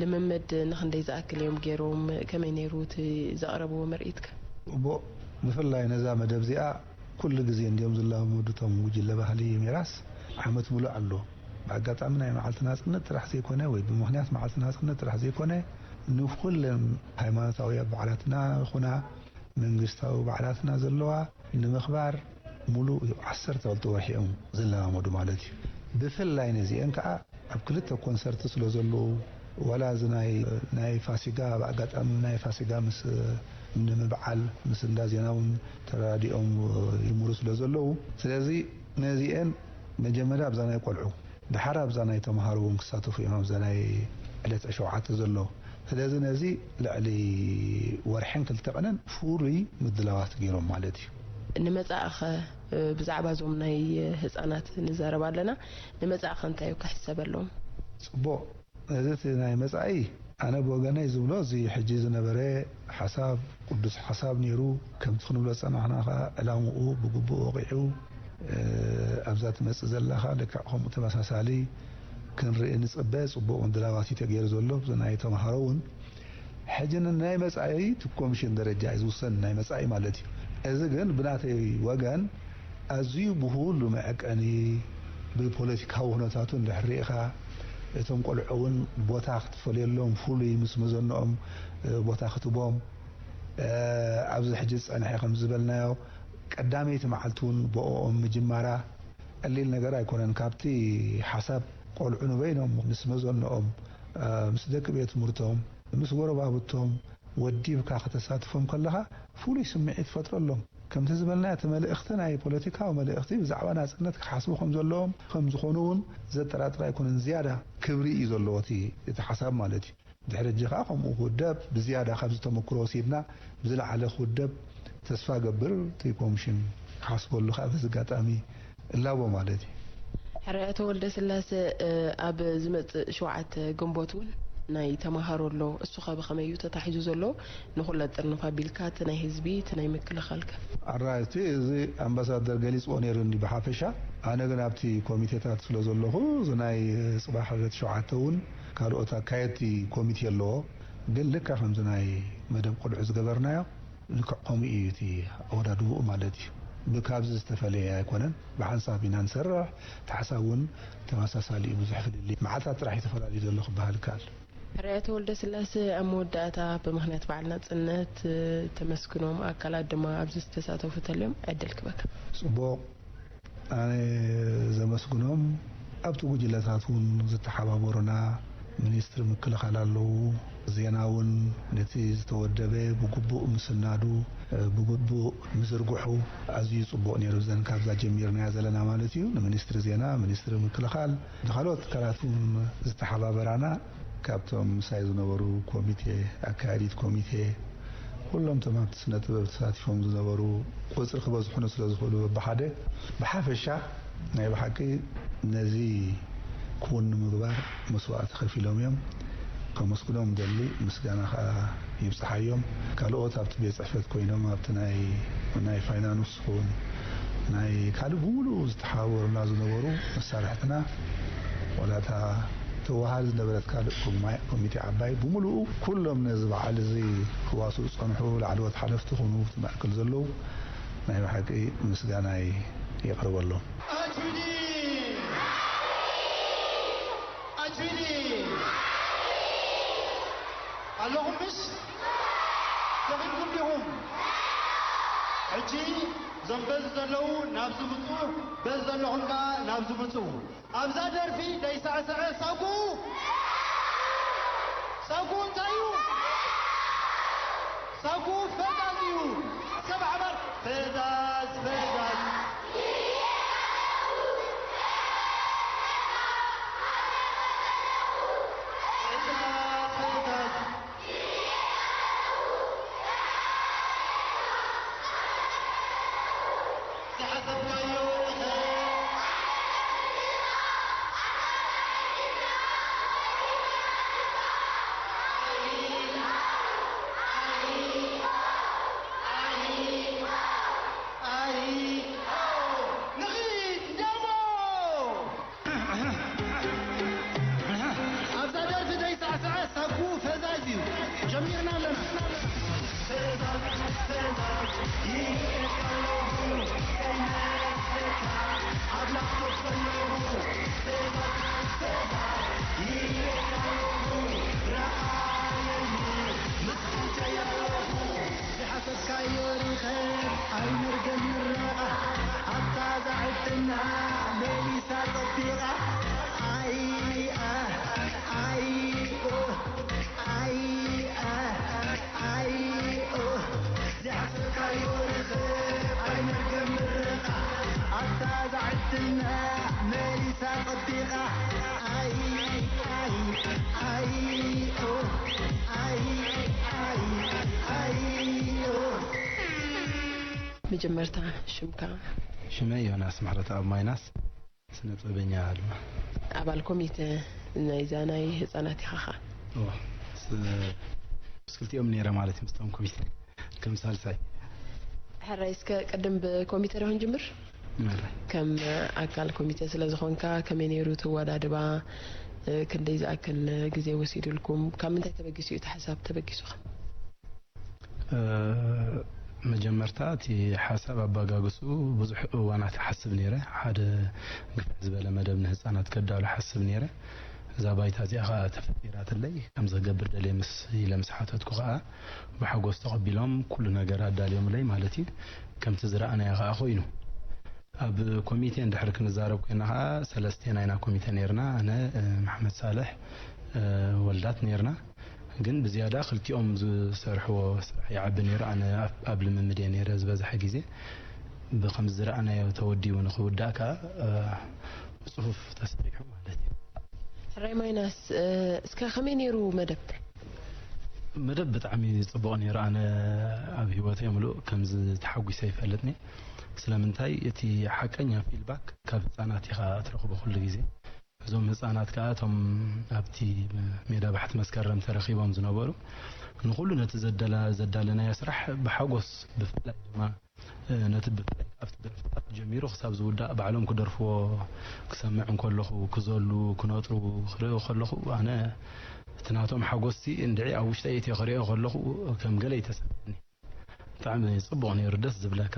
ልምምድ ንኽንደይ ዝኣክል እዮም ገይሮም? ከመይ ነይሩ እቲ ዘቕረብዎ ምርኢትከ? ጽቡቕ። ብፍላይ ነዛ መደብ እዚኣ ኩሉ ግዜ እንድዮም ዝለማመዱ እቶም ጉጅለ ባህሊ ሜራስ ዓመት ሙሉእ ኣሎ። ብኣጋጣሚ ናይ መዓልቲ ናጽነት ጥራሕ ዘይኮነ ወይ ብምኽንያት መዓልቲ ናጽነት ጥራሕ ዘይኮነ ንኹለን ሃይማኖታዊ በዓላትና ይኹና መንግስታዊ በዓላትና ዘለዋ ንምኽባር ሙሉእ ዓሰርተ ክልተ ወርሒ እዮም ዝለማመዱ ማለት እዩ። ብፍላይ ነዚአን ከዓ ኣብ ክልተ ኮንሰርት ስለ ዘለዉ ዋላ እዚ ናይ ናይ ፋሲጋ ኣብ ኣጋጣሚ ናይ ፋሲጋ ምስ ንምብዓል ምስ እንዳ ዜና እውን ተረዳዲኦም ይምሩ ስለ ዘለዉ ስለዚ ነዚአን መጀመርያ ኣብዛ ናይ ቆልዑ ድሓር ኣብዛ ናይ ተምሃሮ እውን ክሳተፉ እዮም ኣብዛ ናይ ዕለት ሸውዓተ ዘሎ ስለዚ ነዚ ልዕሊ ወርሕን ክልተ ቀንን ፍሉይ ምድላዋት ገይሮም ማለት እዩ። ንመጻእኸ ብዛዕባ እዞም ናይ ህጻናት ንዛረብ ኣለና ንመጻእኸ እንታይ እዩ ክሕሰበሎም? ጽቡቕ እዚ እቲ ናይ መጻኢ ኣነ ብወገነይ ዝብሎ እዚ ሕጂ ዝነበረ ሓሳብ ቅዱስ ሓሳብ ነይሩ ከምቲ ክንብሎ ዝጸናሕና ከኣ ዕላምኡ ብግቡእ ወቒዑ ኣብዛ ትመጽእ ዘላ ከኣ ልክዕ ከምኡ ተመሳሳሊ ክንርኢ ንጽበ ጽቡቕ ምድላዋት እዩ ተገይሩ ዘሎ ብዚ ናይ ተምሃሮ እውን ሕጂ ንናይ መጻኢ እቲ ኮምሽን ደረጃ እዩ ዝውሰን ናይ መጻኢ ማለት እዩ እዚ ግን ብናተይ ወገን ኣዝዩ ብኹሉ መዐቀኒ ብፖለቲካዊ ኩነታቱ እንድሕር ርኢኻ እቶም ቆልዑ እውን ቦታ ክትፈልየሎም ፍሉይ ምስ መዘንኦም ቦታ ክትቦም ኣብዚ ሕጂ ዝጸንሐ ከም ዝበልናዮ ቀዳመይቲ መዓልቲ እውን ብኦኦም ምጅማራ ቀሊል ነገር ኣይኮነን ካብቲ ሓሳብ ቆልዑ ንበይኖም ምስ መዘንኦም ምስ ደቂ ቤት ትምህርቶም ምስ ጎረባብቶም ወዲብካ ከተሳትፎም ከለኻ ፍሉይ ስምዒት ትፈጥረሎም። ከምቲ ዝበልናዮ እቲ መልእኽቲ ናይ ፖለቲካዊ መልእኽቲ ብዛዕባ ናጽነት ክሓስቡ ከም ዘለዎም ከም ዝኾኑ እውን ዘጠራጥር ኣይኮነን። ዝያዳ ክብሪ እዩ ዘለዎ እቲ እቲ ሓሳብ ማለት እዩ። ድሕሪ ሕጂ ከኣ ከምኡ ክውደብ ብዝያዳ ካብዚ ተመክሮ ወሲድና ብዝለዓለ ክውደብ ተስፋ እገብር። እቲ ኮምሽን ክሓስበሉ ከኣ በዚ ኣጋጣሚ እላቦ ማለት እዩ። ሕራይ ኣቶ ወልደስላሰ ኣብ ዝመጽእ ሸውዓተ ግንቦት እውን ናይ ተማሃሮ ኣሎ። እሱ ከ ብኸመይ እዩ ተታሒዙ ዘሎ? ንኹለ ጥርንፍ ኣቢልካ እቲ ናይ ህዝቢ እቲ ናይ ምክልኻል ከ? ኣራይ እቲ እዚ ኣምባሳደር ገሊጽዎ ነይሩ እንዲ ብሓፈሻ ኣነ ግን ኣብቲ ኮሚቴታት ስለ ዘለኹ እዚ ናይ ጽባሕ ዕለት ሸውዓተ እውን ካልኦት ኣካየድቲ ኮሚቴ ኣለዎ ግን ልካ ከምዚ ናይ መደብ ቆልዑ ዝገበርናዮ ልክዕ ከምኡ እዩ እቲ ኣወዳድብኡ ማለት እዩ። ብካብዚ ዝተፈለየ ኣይኮነን። ብሓንሳብ ኢና ንሰርሕ። እቲ ሓሳብ እውን ተመሳሳሊ እዩ። ብዙሕ ፍልልይ መዓልታት ጥራሕ እዩ ተፈላለዩ ዘሎ ክበሃል ይከኣል። ሕርያ ተወልደ ስላሰ ኣብ መወዳእታ ብምኽንያት በዓል ናጽነት ተመስግኖም ኣካላት ድማ ኣብዚ ዝተሳተፉ ተልዮም ዕድል ክበካ። ጽቡቕ ኣነ ዘመስግኖም ኣብቲ ጉጅለታት እውን ዝተሓባበሩና ሚኒስትሪ ምክልኻል ኣለዉ። ዜና እውን ነቲ ዝተወደበ ብግቡእ ምስናዱ፣ ብግቡእ ምዝርግሑ ኣዝዩ ጽቡቕ ነይሩ። እዘን ካብዛ ጀሚርናያ ዘለና ማለት እዩ። ንሚኒስትሪ ዜና፣ ሚኒስትሪ ምክልኻል፣ ንኻልኦት ትካላት እውን ዝተሓባበራና ካብቶም ምሳይ ዝነበሩ ኮሚቴ፣ ኣካያዲት ኮሚቴ፣ ኩሎም እቶም ኣብቲ ስነ ጥበብ ተሳቲፎም ዝነበሩ ቁጽሪ ክበዝሑኒ ስለ ዝኽእሉ በብሓደ ብሓፈሻ ናይ ብሓቂ ነዚ ክውን ንምግባር መስዋእቲ ከፊሎም እዮም። ከመስግኖም ደሊ ምስጋና ከዓ ይብፅሓዮም። ካልኦት ኣብቲ ቤት ፅሕፈት ኮይኖም ኣብቲ ናይ ናይ ፋይናንስ ይኹን ናይ ካልእ ብምሉኡ ዝተሓባበሩና ዝነበሩ መሳርሕትና ዋላ እታ ተወሃድ ዝነበረት ካልእ ኮሚቴ ዓባይ ብምሉኡ ኩሎም ነዚ በዓል እዚ ክዋስኡ ዝጸንሑ ላዕለዎት ሓለፍቲ ኩኑ እቲ ማእከል ዘለዉ ናይ ብሓቂ ምስጋናይ የቕርበሎም። ኣጁኒ! ኣጁኒ! ኣለኹም ምሽ? ደኺምኩም ዲኹም? ሕጂ እዞም በዚ ዘለዉ ናብዚ ምጹ፣ በዚ ዘለኹም ከኣ ናብዚ ምጹ። ኣብዛ ደርፊ ደይሳዕስዐ ሳጉ፣ ሳጉ እንታይ እዩ? ሳጉ ፈዛዝ እዩ። እስከ ብሓባር ፈዛዝ፣ ፈዛዝ። ፈዛዝ፣ ፈዛዝ። ዝሓሰብካዮ ርኸብ። ኣይ፣ ንኺድ ደሞ! ኣብዛ ደርፊ ዘይሳዕስዐ ሳጉ ፈዛዝ እዩ። ጀሚርና ኣለና። ዝሓሰብካዮ ርኸብ ኣይንርገም ምረቓ ኣብታ ዛዕትና መሊሳ ጸቢቓ ኣይ ኣህ ኣይ ኦህ ኣይ ኣህ ኣይ ኦህ ዝሓሰብካዮ ርኸብ ኣይንርገም ምረቓ ኣብታ ዛዕትና መሊሳ ጸቢቓ ኣይ ኣይ ኣይ ኦህ ኣይ ኣይ ኣይ ኦህ መጀመርታ ሽምካ? ሽመይ ዮናስ ምሕረተኣብ ማይናስ፣ ስነ ጥበበኛ ድማ። ኣባል ኮሚተ ናይዛ ናይ ህጻናት ኢኻ ኸኣ? እወ፣ ስ-፣ ምስ ክልቲኦም ነይረ ማለት እዩ፣ ምስቶም ኮሚተ ከም ሳልሳይ። ሕራይ፣ እስከ ቅድም ብኮሚተ ዶ ክንጅምር? ምሕራይ። ከም ኣካል ኮሚተ ስለ ዝኾንካ ከመይ ነይሩ እቲ ኣወዳድባ? እ፣ ክንደይ ዝኣክል ግዜ ወሲዱልኩም? ካብ ምንታይ ተበጊሱ እዩ እቲ ሓሳብ ተበጊሱኻ? እ፣ መጀመርታ እቲ ሓሳብ ኣባጋግሱ ብዙሕ እዋናት እሓስብ ነይረ። ሓደ ግፍሕ ዝበለ መደብ ንህፃናት ከዳሉ እሓስብ ነይረ። እዛ ባይታ እዚኣ ኸዓ ተፈጢራትለይ ከምዚ ክገብር ደልየ ምስ ኢለ ምስ ሓተትኩ ኸዓ ብሓጎስ ተቐቢሎም ኩሉ ነገር ኣዳልዮምለይ ማለት እዩ። ከምቲ ዝረኣናዮ ኸዓ ኮይኑ። ኣብ ኮሚቴ እንድሕር ክንዛረብ ኮይና ኸዓ ሰለስቴና ኢና ኮሚቴ ነይርና። ኣነ፣ እ፣ መሓመድ ሳልሕ፣ እ፣ ወልዳት ነይርና። ግን ብዝያዳ ክልቲኦም ዝሰርሕዎ ስራሕ ይዓቢ ነይሩ። ኣነ ኣብ፣ ኣብ ልምምድ እየ ነይረ ዝበዝሐ ግዜ። ብኸምዚ ዝረኣናዮ ተወዲቡ ንኽውዳእ ከኣ፣ እ፣ ብጽፉፍ ተሰሪሑ ማለት እዩ። ሕራይ ማይናስ፣ እ፣ እስከ ከመይ ነይሩ መደብ? መደብ ብጣዕሚ ጽቡቕ ነይሩ። ኣነ ኣብ ህይወተይ ምሉእ ከምዚ ተሓጒሰ ኣይፈልጥን እየ። ስለምንታይ እቲ ሓቀኛ ፊድባክ ካብ ህጻናት ኢኻ እትረኽቦ ኩሉ ግዜ። እዞም ህጻናት ከኣ እቶም ኣብቲ ሜዳ ባሕቲ መስከረም ተረኺቦም ዝነበሩ ንኹሉ ነቲ ዘደላ-፣ ዘዳለናዮ ስራሕ ብሓጎስ ብፍላይ ድማ እ፣ ነቲ ብፍላይ ኣብቲ ደርፍታት ጀሚሩ ክሳብ ዝውዳእ ባዕሎም ክደርፍዎ ክሰምዕ እንከለኹ፣ ክዘሉ፣ ክነጥሩ ክርኢ ከለኹ ኣነ እቲ ናቶም ሓጎስሲ እንድዒ ኣብ ውሽጠይ እትዮ ክሪኦ ከለኹ ከም ገለ እዩ ተሰሚዕኒ። ብጣዕሚ ጽቡቕ ነይሩ፣ ደስ ዝብለካ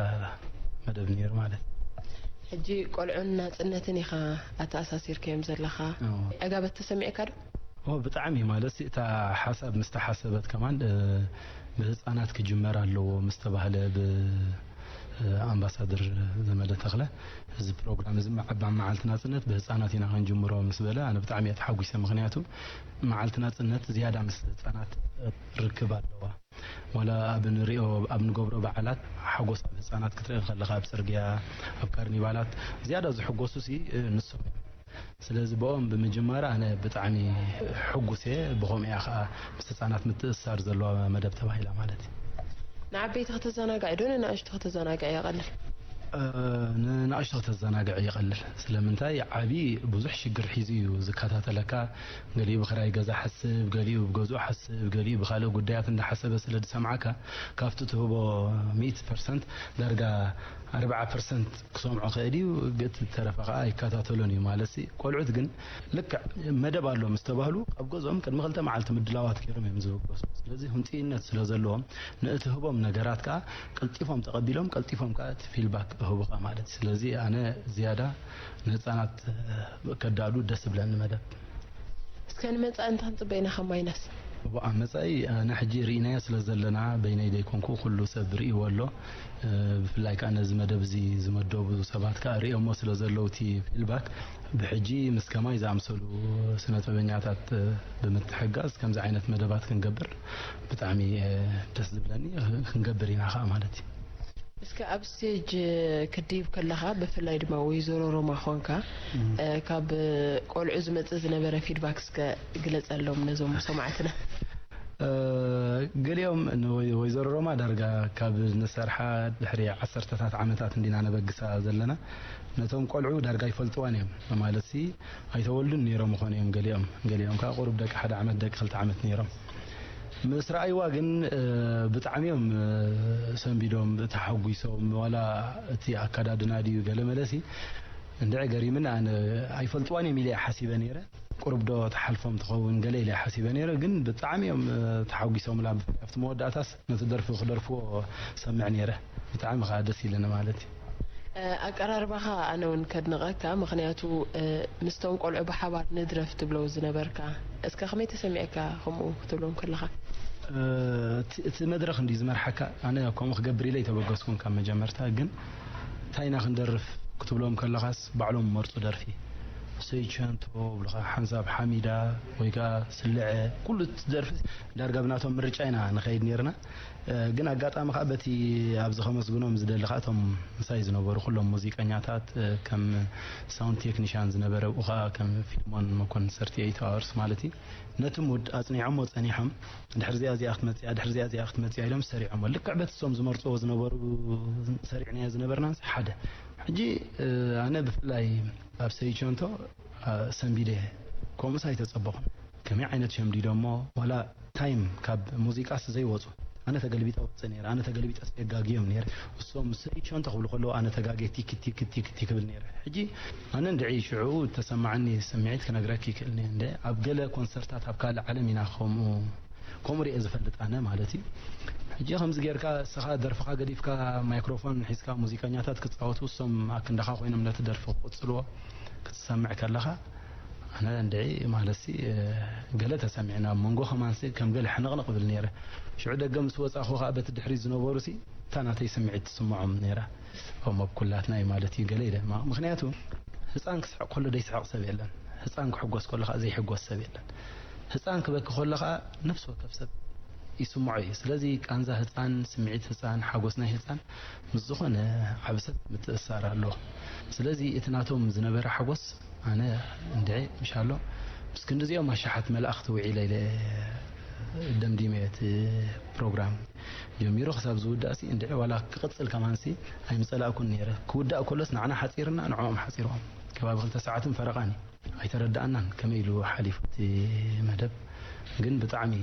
መደብ ነይሩ ማለት እዩ። ሕጂ ቆልዑን ናጽነትን ኢኻ ኣተኣሳሲርካዮም ዘለኻ። እዎ። ዕጋበት ተሰሚዕካ ዶ? ኦ ብጣዕሚ ማለት እታ ሓሳብ ምስ ተሓሰበት ከማን እ፣ ብህፃናት ክጅመር ኣለዎ ምስ ተባህለ ብ እ፣ ኣምባሳደር ዘመደ ተኽለ እዚ ፕሮግራም እዚ መዓባ መዓልቲ ናፅነት ብህፃናት ኢና ክንጅምሮ ምስ በለ ኣነ ብጣዕሚ እየ ተሓጒሰ። ምክንያቱ መዓልቲ ናፅነት ዝያዳ ምስ ህፃናት ርክብ ኣለዋ። ዋላ ኣብ ንሪኦ ኣብ ንገብሮ በዓላት ሓጎስ ኣብ ህፃናት ክትርኢ ከለኻ ኣብ ፅርግያ ኣብ ካርኒቫላት ዝያዳ ዝሕጎሱ ሲ እ፣ ንሶም እዮም። ስለዚ ብኦም ብምጅማራ ኣነ ብጣዕሚ ሕጉስ እየ። ብኸምኡ እያ ኸዓ ምስ ህፃናት ምትእስሳር ዘለዋ መደብ ተባሂላ ማለት እዩ። ንዓበይቲ ከተዘናግዒ ዶ ንናእሽቱ ከተዘናግዒ የቐልል? እ፣ ንናእሽቱ ከተዘናግዒ ይቐልል። ስለምንታይ ዓብዪ ብዙሕ ሽግር ሒዙ እዩ ዝከታተለካ። ገሊኡ ብኽራይ ገዛ ሓስብ፣ ገሊኡ ብገዝኡ ሓስብ፣ ገሊኡ ብኻልእ ጉዳያት እንዳሓሰበ ስለ ዝሰምዓካ ካብቲ ትህቦ ሚእቲ ፐርሰንት ዳርጋ ኣርብዓ ፐርሰንት ክሰምዖ ክእል እዩ፣ እቲ ዝተረፈ ከኣ ኣይከታተሎን እዩ። ማለትሲ ቆልዑት ግን ልክዕ መደብ ኣሎ ምስ ተባህሉ ኣብ ገዝኦም ቅድሚ ክልተ መዓልቲ ምድላዋት ገይሮም እዮም ዝብገሱ። ስለዚ ህንጥይነት ስለ ዘለዎም ንእትህቦም ነገራት ከኣ ቀልጢፎም ተቐቢሎም ቀልጢፎም ከኣ እቲ ፊድባክ ይህቡኻ ማለት እዩ። ስለዚ ኣነ ዝያዳ ንህጻናት ከዳሉ ደስ ዝብለኒ መደብ። እስከ ንመጻኢ እንታይ ክንጽበ ኢና ካብ ማይናስ? ኣብ መጻኢ ኣነ ሕጂ ርኢናዮ ስለ ዘለና፣ በይነይ ዘይኮንኩ ኩሉ ሰብ ርእይዎ ኣሎ። እ፣ ብፍላይ ከኣ ነዚ መደብ እዚ ዝመደቡ ሰባት ከኣ ርእዮሞ ስለ ዘለዉ እቲ ፊድባክ፣ ብሕጂ ምስ ከማይ ዝኣምሰሉ ስነ ጥበበኛታት፣ እ፣ ብምትሕጋዝ ከምዚ ዓይነት መደባት ክንገብር ብጣዕሚ፣ እ፣ ደስ ዝብለኒ፣ ክንገብር ኢና ከኣ ማለት እዩ። እስከ ኣብ ስቴጅ ክትድይብ ከለኻ፣ ብፍላይ ድማ ወይዘሮ ሮማ ኾንካ፣ እ፣ ካብ ቆልዑ ዝመጽእ ዝነበረ ፊድባክ እስከ ግለጸሎም ነዞም ሰማዕትና። እ፣ ገሊኦም ንወይ-፣ ወይዘሮ ሮማ ዳርጋ ካብ ንሰርሓ ድሕሪ ዓሰርተታት ዓመታት እንዲና ነበግሳ ዘለና። ነቶም ቆልዑ ዳርጋ ይፈልጥዋን እዮም። ማለትሲ ኣይተወልዱን ነይሮም ይኾኑ እዮም ገሊኦም። ገሊኦም ከኣ ቁሩብ ደቂ ሓደ ዓመት፣ ደቂ ክልተ ዓመት ነይሮም። ምስ ረኣይዋ ግን፣ እ፣ ብጣዕሚ እዮም፣ እ፣ ሰንቢዶም፣ ተሓጒሶም። ዋላ እቲ ኣከዳድና ድዩ ገለ መለሲ እንድዒ ገሪምኒ። ኣነ ኣይፈልጥዋን እዮም ኢለ እየ ሓሲበ ነይረ። ቁሩብ ዶ ትሓልፎም ትኸውን ገለ ኢለ እየ ሓሲበ ነይረ። ግን ብጣዕሚ እዮም፣ እ፣ ተሓጒሶምላ። ብፍላይ ኣብቲ መወዳእታስ ነቲ ደርፊ ክደርፍዎ ሰምዕ ነይረ። ብጣዕሚ ከኣ ደስ ኢሉኒ ማለት እዩ። እ፣ ኣቀራርባኻ ኣነ እውን ከድንቐካ፣ ምኽንያቱ፣ እ፣ ምስቶም ቆልዑ ብሓባር ንድረፍ ትብሎ ዝነበርካ፣ እስከ ከመይ ተሰሚዕካ ከምኡ ክትብሎም ከለኻ? እ፣ እቲ፣ እቲ መድረኽ እንድዩ ዝመርሓካ። ኣነ ከምኡ ክገብር ኢለ ኣይተበገስኩን ካብ መጀመርታ፣ ግን እንታይ ኢና ክንደርፍ ክትብሎም ከለኻስ ባዕሎም መርጹ ደርፊ። ሰይቸንቶ ብልኻ ሓንሳብ ሓሚዳ ወይ ከኣ ስልዐ፣ ኩሉ እቲ ደርፊ ዳርጋ ብናቶም ምርጫ ኢና ንኸይድ ነይርና። እ፣ ግን ኣጋጣሚ ከኣ በቲ ኣብዚ ከመስግኖም ዝደሊ ከኣ እቶም ምሳይ ዝነበሩ ኩሎም ሙዚቀኛታት፣ እ፣ ከም ሳውንድ ቴክኒሻን ዝነበረ ብኡ ከኣ ከም ፊልሞን መኮንን ሰርቲኤይት ኣወርስ ማለት እዩ። ነቲ ሙድ ኣጽኒዖሞ ጸኒሖም፣ ድሕሪ እዚኣ እዚኣ ክትመጽእ እያ፣ ድሕሪ እዚኣ እዚኣ ክትመጽእ እያ ኢሎም ሰሪዖሞ። ልክዕ በቲ እሶም ዝመርጽዎ ዝነበሩ ሰሪዕናዮ ዝነበርና ሓደ። ሕጂ፣ እ፣ ኣነ ብፍላይ ኣብ ሰይቸንቶ፣ እ፣ ሰንቢደ እየ። ከምኡስ ኣይተጸበኹን። ከመይ ዓይነት ሸምዲዶሞ፣ ዋላ ታይም ካብ ሙዚቃስ ዘይወጹ። ኣነ ተገልቢጠ ወጽእ ነይረ፣ ኣነ ተገልቢጠስ የጋግዮም ነይረ። እሶም ሰይቸንቶ ክብሉ ከለዉ ኣነ ተጋግየ ቲክ ቲክ ቲክ ቲክ ክብል ነይረ። ሕጂ ኣነ እንድዒ ሽዑ ተሰማዓኒ ስምዒት ክነግረኪ ይክእል እየ። እንደ ኣብ ገለ ኮንሰርታት ኣብ ካልእ ዓለም ኢና ከምኡ፣ ከምኡ ሪኤ ዝፈልጥ ኣነ ማለት እዩ። ሕጂ ከምዚ ጌርካ እስኻ ደርፍኻ ገዲፍካ ማይክሮፎን ሒዝካ ሙዚቀኛታት ክጻወቱ እሶም ኣክንዳኻ ኮይኖም ነቲ ደርፊ ክቕጽልዎ ክትሰምዕ ከለኻ ኣነ እንድዒ ማለትሲ፣ እ፣ ገለ ተሰሚዕና ኣብ መንጎ ከማንሲ ከም ገለ ሕንቕንቕ ብል ነይረ። ሽዑ ደገ ምስ ወጻኹ ከኣ በቲ ድሕሪት ዝነበሩሲ እታ ናተይ ስምዒት ትስምዖም ነይራ። እሞ ኣብ ኩላትና እዩ ማለት እዩ ገለ ኢለ። ማ-፣ ምኽንያቱ ህጻን ክስሕቕ ከሎ ዘይስሕቕ ሰብ የለን። ህጻን ክሕጎስ ከሎ ከኣ ዘይሕጎስ ሰብ የለን። ህጻን ክበኪ ከሎ ከኣ ነፍሲ ወከፍ ሰብ ይስምዖ እዩ። ስለዚ ቃንዛ ህጻን፣ ስምዒት ህጻን፣ ሓጎስ ናይ ህጻን ምስ ዝኾነ ዓቢ ሰብ ምትእስሳር ኣለዎ። ስለዚ እቲ ናቶም ዝነበረ ሓጎስ ኣነ እንድዒ ምሻሎ ምስ ክንድዚኦም ኣሽሓት መላእኽቲ ውዒለ ኢለ ደምዲመ እቲ ፕሮግራም ጀሚሩ ክሳብ ዝውዳእሲ እንድዒ ዋላ ክቕጽል ከማንሲ ኣይምጸላእኩን ነይረ። ክውዳእ ከሎስ ንዓና ሓጺርና ንዕኦም ሓጺርዎም ከባቢ ክልተ ሰዓትን ፈረቓን እዩ። ኣይተረድኣናን ከመይ ኢሉ ሓሊፉ እቲ መደብ። ግን ብጣዕሚ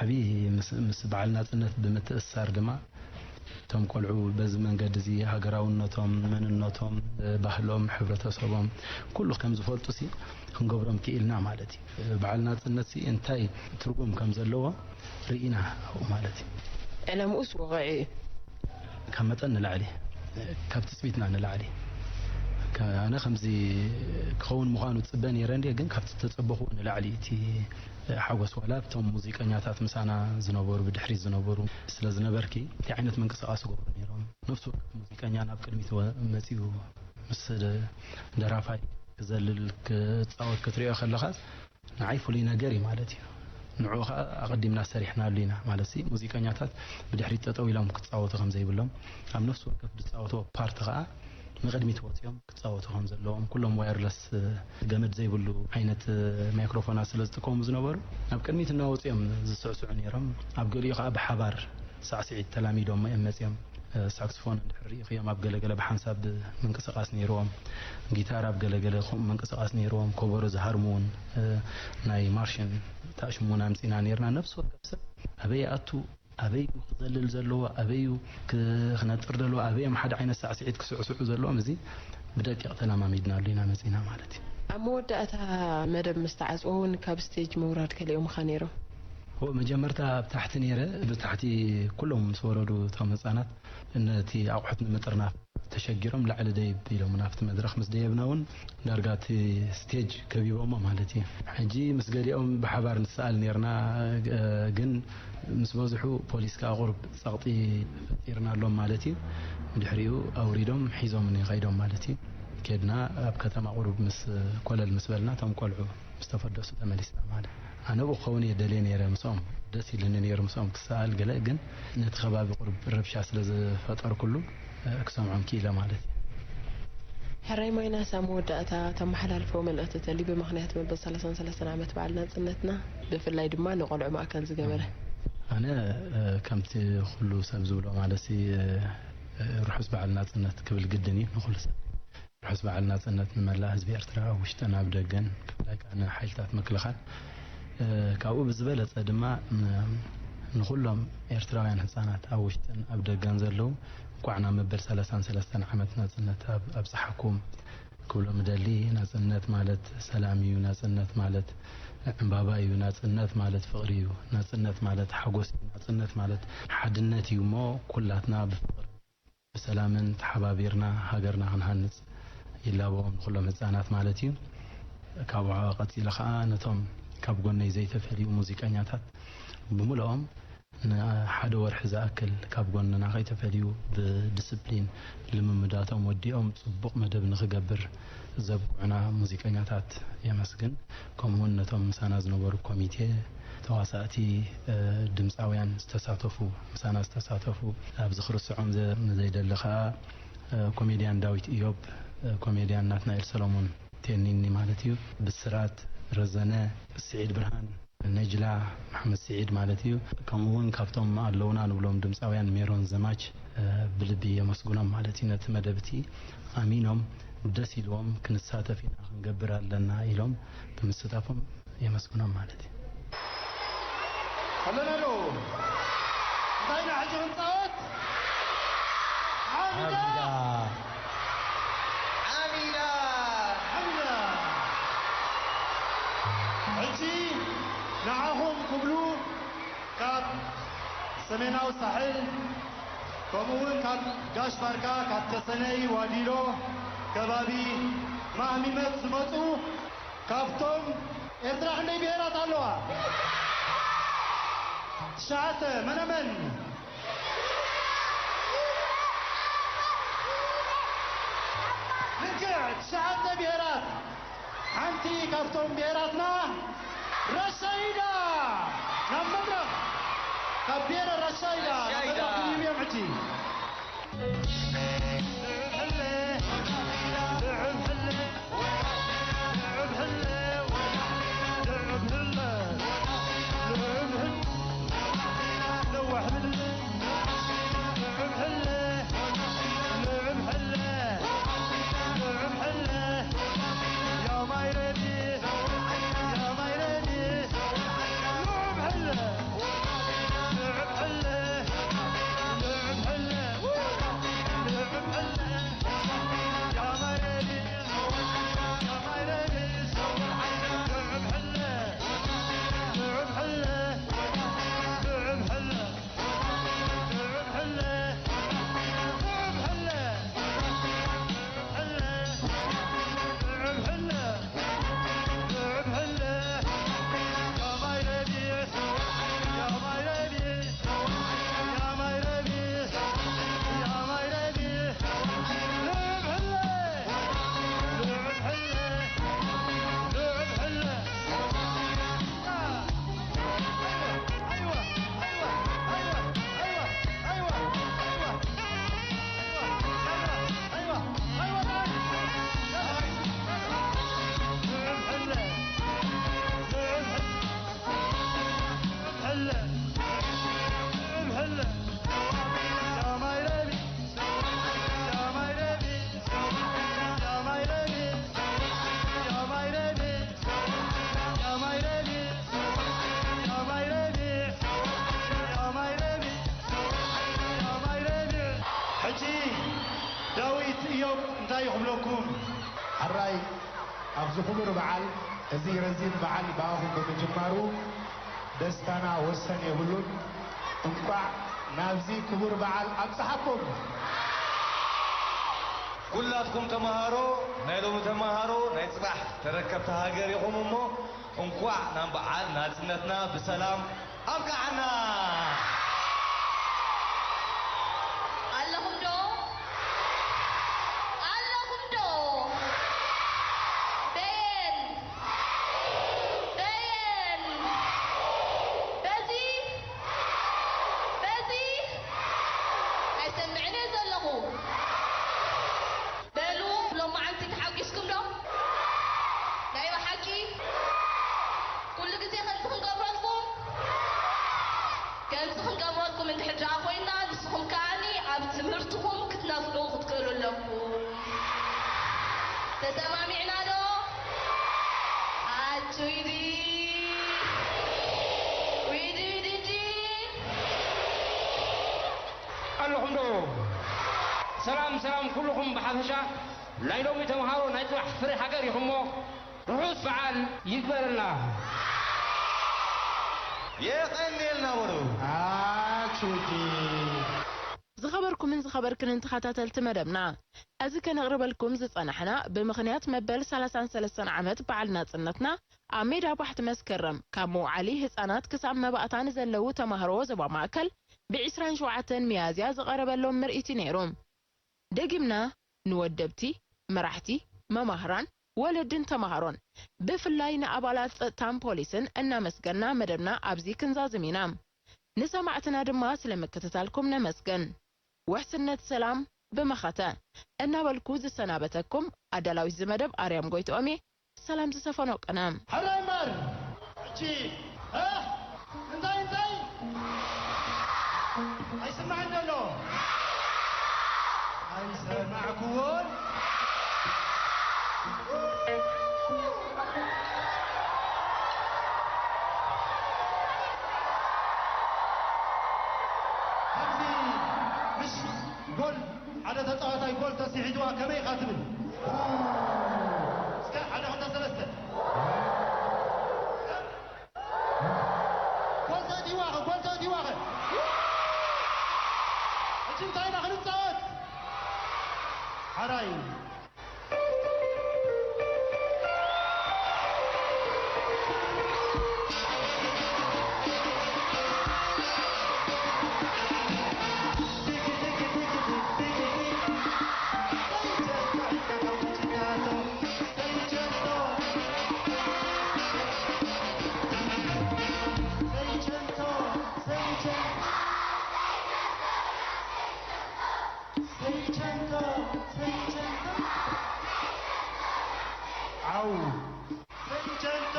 ዓብዪ ምስ፣ ምስ በዓል ናጽነት ብምትእስሳር ድማ እቶም ቆልዑ በዚ መንገዲ እዚ ሃገራውነቶም፣ መንነቶም፣ ባህሎም፣ ሕብረተሰቦም ኩሉ ከም ዝፈልጡሲ ክንገብሮም ክኢልና ማለት እዩ። በዓል ናጽነትሲ እንታይ ትርጉም ከም ዘለዎ ርኢና ኣብኡ ማለት እዩ። ዕለምኡስ ወቕዒ እዩ። ካብ መጠን ንላዕሊ፣ ካብ ትጽቢትና ንላዕሊ። ከ-፣ ኣነ ከምዚ ክኸውን ምዃኑ ጽበ ነይረ እንድየ፣ ግን ካብቲ ዝተጸበኽዎ ንላዕሊ እቲ ሓጎስ ዋላ እቶም ሙዚቀኛታት ምሳና ዝነበሩ፣ ብድሕሪት ዝነበሩ ስለ ዝነበርኪ፣ እንታይ ዓይነት ምንቅስቓስ ይገብሩ ነይሮም? ነፍሲ ወከፍ ሙዚቀኛ ናብ ቅድሚት ወ-፣ መጺኡ ምስ ደ-፣ ደራፋይ ክዘልል፣ ክጻወት ክትሪኦ ከለኻስ ንዓይ ፍሉይ ነገር እዩ ማለት እዩ። ንዕኡ ኸኣ ኣቐዲምና ሰሪሕናሉ ኢና። ማለትሲ ሙዚቀኛታት ብድሕሪት ጠጠው ኢሎም ክጻወቱ ከም ዘይብሎም፣ ኣብ ነፍሲ ወከፍ ዝጻወትዎ ፓርት ኸኣ ንቕድሚት ወጺኦም ክጻወቱ ከም ዘለዎም፣ ኩሎም ዋየርለስ ገመድ ዘይብሉ ዓይነት ማይክሮፎናት ስለ ዝጥቀሙ ዝነበሩ፣ ናብ ቅድሚት እናወጹ እዮም ዝስዕስዑ ነይሮም። ኣብ ገሊኡ ኸኣ ብሓባር ሳዕስዒት ተላሚዶሞ እዮም መጺኦም። ሳክስፎን እንድሕር ርኢኽዮም ኣብ ገለገለ ብሓንሳብ ምንቅስቓስ ነይርዎም፣ ጊታር ኣብ ገለገለ ከምኡ ምንቅስቓስ ነይርዎም፣ ኮበሮ ዝሃርሙ እውን፣ እ፣ ናይ ማርሽን ታሽሙን ኣምጺና ነይርና። ነፍሲ ወከፍ ሰብ ኣበይ ይኣቱ፣ ኣበይ እዩ ክዘልል ዘለዎ፣ ኣበይ እዩ ክ-፣ ክነጥር ዘለዎ፣ ኣበይ እዮም ሓደ ዓይነት ሳዕስዒት ክስዕስዑ ዘለዎም፣ እዚ ብደቂቕ ተለማሚድናሉ ኢና መጺና ማለት እዩ። ኣብ መወዳእታ መደብ ምስ ተዓጽወ እውን ካብ ስቴጅ ምውራድ ከሊኦምኻ ነይሮም? መጀመርታ ኣብ ታሕቲ ነይረ። ብታሕቲ ኩሎም ምስ ወረዱ እቶም ህፃናት ነቲ ኣቑሑት ንምጥርናፍ ተሸጊሮም ላዕሊ ደይብ ኢሎም ናብቲ መድረኽ ምስ ደየብና እውን ዳርጋ እቲ ስቴጅ ከቢቦሞ ማለት እዩ። ሕጂ ምስ ገሊኦም ብሓባር ንሰኣል ነርና፣ ግን ምስ በዝሑ ፖሊስ ከዓ ቁርብ ጸቕጢ ፈጢርናሎም ማለት እዩ። ድሕሪኡ ኣውሪዶም ሒዞምኒ ከይዶም ማለት እዩ። ከድና ኣብ ከተማ ቁሩብ ምስ ኮለል ምስ በልና እቶም ቆልዑ ምስ ተፈደሱ ተመሊስና ማለት። ኣነ ብኡ ክኸውን እየ ደልየ ነይረ ምስኦም፣ ደስ ኢልኒ ነይሩ ምስኦም ክሰኣል ገለ፣ ግን ነቲ ከባቢ ቁሩብ ረብሻ ስለ ዝፈጠርኩሉ ክሰምዖም ክኢለ ማለት እዩ። ሕራይ ማይናስ ኣብ መወዳእታ ተመሓላልፎ መልእኽቲ ተልዩ ብምኽንያት መበል ሰላሳን ሰለስተን ዓመት በዓል ናጽነትና ብፍላይ ድማ ንቆልዑ ማእከል ዝገበረ። ኣነ ከምቲ ኩሉ ሰብ ዝብሎ ማለት ርሑስ በዓል ናጽነት ክብል ግድን እዩ ንኹሉ ሰብ። ርሑስ በዓል ናጽነት ንመላእ ህዝቢ ኤርትራ ኣብ ውሽጥን ኣብ ደገን፣ ብፍላይ ከኣ ንሓይልታት ምክልኻል። ካብኡ ብዝበለጸ ድማ ንኹሎም ኤርትራውያን ህጻናት ኣብ ውሽጥን ኣብ ደገን ዘለዉ እንኳዕ ናብ መበል ሰላሳን ሰለስተን ዓመት ናጽነት ኣብጽሓኩም ክብሎም እደሊ። ናጽነት ማለት ሰላም እዩ። ናጽነት ማለት ዕምባባ እዩ። ናጽነት ማለት ፍቕሪ እዩ። ናጽነት ማለት ሓጎስ እዩ። ናጽነት ማለት ሓድነት እዩ እሞ ኩላትና ብፍቕሪ ብሰላምን ተሓባቢርና ሃገርና ክንሃንጽ ይላበዎም ንኹሎም ህጻናት ማለት እዩ። ካብኡ ቀጺለ ኸኣ ነቶም ካብ ጎነይ ዘይተፈልዩ ሙዚቀኛታት ብምልኦም ንሓደ ወርሒ ዝኣክል ካብ ጎንና ከይተፈልዩ ብዲስፕሊን ልምምዳቶም ወዲኦም ጽቡቕ መደብ ንኽገብር ዘብቅዑና ሙዚቀኛታት የመስግን። ከምኡውን ነቶም ምሳና ዝነበሩ ኮሚቴ፣ ተዋሳእቲ፣ ድምፃውያን ዝተሳተፉ፣ ምሳና ዝተሳተፉ፣ ኣብዚ ክርስዖም ዘይደሊ ከዓ ኮሜድያን ዳዊት ኢዮብ፣ ኮሜድያን ናትናኤል ሰሎሞን ቴኒኒ ማለት እዩ፣ ብስራት ረዘነ፣ ስዒድ ብርሃን፣ ነጅላ፣ መሓመድ ስዒድ ማለት እዩ። ከምኡ እውን ካብቶም ኣለውና ንብሎም ድምፃውያን ሜሮን ዘማች ብልቢ የመስግኖም ማለት እዩ። ነቲ መደብ እቲ ኣሚኖም ደስ ኢልዎም ክንሳተፍ ኢና ክንገብር ኣለና ኢሎም ብምስታፎም የመስግኖም ማለት እዩ። ኣለና ዶ? እንታይ ኢና ሕጂ ክንፃወት? ዓሚዳ! ዓሚዳ! ዓሚዳ! ዓሚዳ! ሕጂ ንዓኹም ክብሉ ካብ ሰሜናዊ ሳሕል ከምኡ እውን ካብ ጋሽ ባርካ ካብ ተሰነይ ዋዲሎ ከባቢ ማህሚመት ዝመፁ ካብቶም ኤርትራ ክንደይ ብሄራት ኣለዋ? ትሽዓተ። መነመን? ልክዕ ትሽዓተ ብሄራት። ሓንቲ ካብቶም ብሄራትና ራሻይዳ ናብ መድረኽ ካብ ብሄረ ራሻይዳ ናብ መድረኽ ክህልዩ እዮም ሕጂ። ሕጂ ዳዊት እዮብ እንታይ ክብለኩም? ሕራይ ኣብዚ ክቡር በዓል፣ እዚ ረዚን በዓል ብኣኹም ብምጅማሩ ደስታና ወሰን የብሉን። እንቋዕ ናብዚ ክቡር በዓል ኣብጽሓኩም። ኩላትኩም ተመሃሮ፣ ናይ ሎሚ ተመሃሮ፣ ናይ ጽባሕ ተረከብቲ ሃገር ኢኹም እሞ፣ እንቋዕ ናብ በዓል ናጽነትና ብሰላም ኣብቅዓና። ኣለኹም ዶ? ኣለኹም ዶ? በየን? በየን? በዚ? በዚ? ኣይሰምዕን እየ ዘለኹ። በሉ፣ ሎማዓንቲ ተሓጒስኩም ዶ? ናይ ብሓቂ? ኩሉ ግዜ ከምዚ ክንገብረልኩም? ከምዚ ክንገብረልኩም እንድሕር ደኣ ኮይንና፣ ንስኹም ከኣኒ ኣብ ትምህርትኹም ክትነፍዑ ክትክእሉ ኣለኩም። ተሰማሚዕና ዶ? ኣቹይዲ! ዊዲ ዊዲ ዲ! ኣለኹም ዶ? ሰላም፣ ሰላም ኩልኹም ብሓፈሻ። ናይ ሎሚ ተምሃሮ ናይ ጽባሕ ፍረ ሃገር ኢኹሞ። ርሑስ በዓል ይግበረልና። የቐንየልና በሉ። ኣቹዲ። ዝኸበርኩምን ዝኸበርክንን ተኸታተልቲ መደብና፣ እዚ ከነቕርበልኩም ዝጸናሕና፣ ብምኽንያት መበል ሰላሳን ሰለስተን ዓመት በዓል ናጽነትና፣ ኣብ ሜዳ ባሕቲ መስከረም፣ ካብ መውዓሊ ህጻናት ክሳብ መባእታ ንዘለዉ ተማሃሮ ዞባ ማእከል፣ ብዒስራን ሸውዓተን ሚያዝያ ዝቐረበሎም ምርኢት እዩ ነይሩ። ደጊምና ንወደብቲ፣ መራሕቲ፣ መማህራን፣ ወለድን ተማሃሮን፣ ብፍላይ ንኣባላት ጸጥታን ፖሊስን እናመስገና መደብና ኣብዚ ክንዛዝም ኢና። ንሰማዕትና ድማ ስለ ምክትታልኩም ነመስግን። ውሕስነት ሰላም ብመኸተ እናበልኩ ዝሰናበተኩም ኣዳላዊት እዚ መደብ ኣርያም ጎይትኦም እየ። ሰላም ዝሰፈኖ ቅነ። ሕራይ እምበር፣ ሕጂ፣ እ? እንታይ፣ እንታይ? ኣይስማዕን ዘሎ። ኣይሰማዕኩዎን። ከምዚ ምሽ ጎል ሓደ ተጻዋታይ ጎል ተስሒትዋ ከመይ ኢኻ ትብል? እስከ ሓደ ክልተ ሰለስተ። ጎል ተእትይዋኸ፣ ጎል ተእትይዋኸ። ሕጂ እንታይ ኢና ክንጻወት? ሓራይ። ዓው። ሰይቸንቶ፣